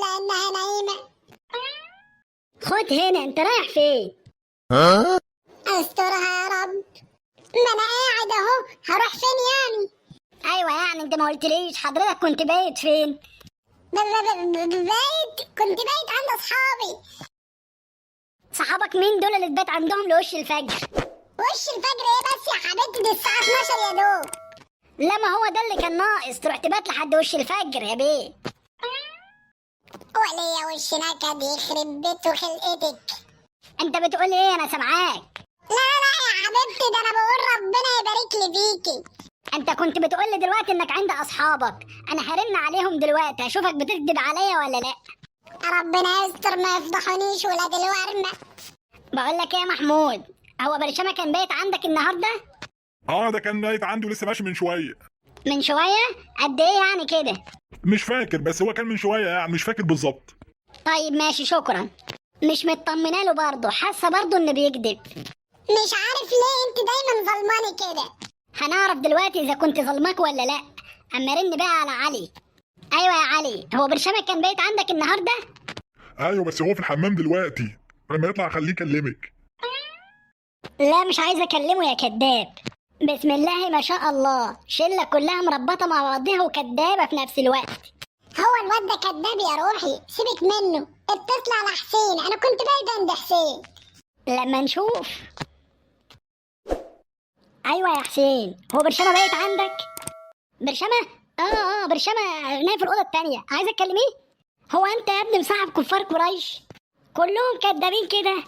لله انها نايمة. خد هنا، انت رايح فين؟ استرها يا رب، ما انا قاعد اهو، هروح فين يعني؟ ايوه يعني انت ما قلتليش حضرتك كنت بايت فين؟ بايت، كنت بايت عند اصحابي. صحابك مين دول اللي تبات عندهم لوش الفجر؟ وش الفجر ايه بس يا حبيبتي، دي الساعة 12 يا دوب. لا ما هو ده اللي كان ناقص، تروح تبات لحد وش الفجر يا بيه. وليا وش نكد يخرب بيته خلقتك. انت بتقول ايه؟ انا سامعاك. لا لا يا حبيبتي، ده انا بقول ربنا يبارك لي فيكي. انت كنت بتقول لي دلوقتي انك عند اصحابك، انا هرن عليهم دلوقتي اشوفك بتكذب عليا ولا لا. ربنا يستر ما يفضحونيش ولاد الورمة. بقول لك ايه يا محمود، هو برشامه كان بايت عندك النهارده؟ اه ده كان بايت عندي ولسه ماشي من شوية. من شوية؟ قد ايه يعني كده؟ مش فاكر، بس هو كان من شوية يعني، مش فاكر بالظبط. طيب ماشي شكرا. مش مطمنه له برضه، حاسه برضه انه بيكذب. مش عارف ليه انت دايما ظلماني كده. هنعرف دلوقتي اذا كنت ظلمك ولا لا. اما رن بقى على علي. ايوه يا علي، هو برشامه كان بايت عندك النهارده؟ ايوه بس هو في الحمام دلوقتي، لما يطلع خليه يكلمك. لا مش عايز اكلمه يا كذاب. بسم الله ما شاء الله، شله كلها مربطه مع بعضها وكدابه في نفس الوقت. هو الواد ده كداب يا روحي، سيبك منه. اتصل على حسين، انا كنت بايت عند حسين. لما نشوف. ايوه يا حسين، هو برشامه بايت عندك؟ برشامه؟ اه برشامه نايم في الاوضة التانية، عايزه تكلميه؟ هو انت يا ابني مصاحب كفار قريش؟ كلهم كدابين كده.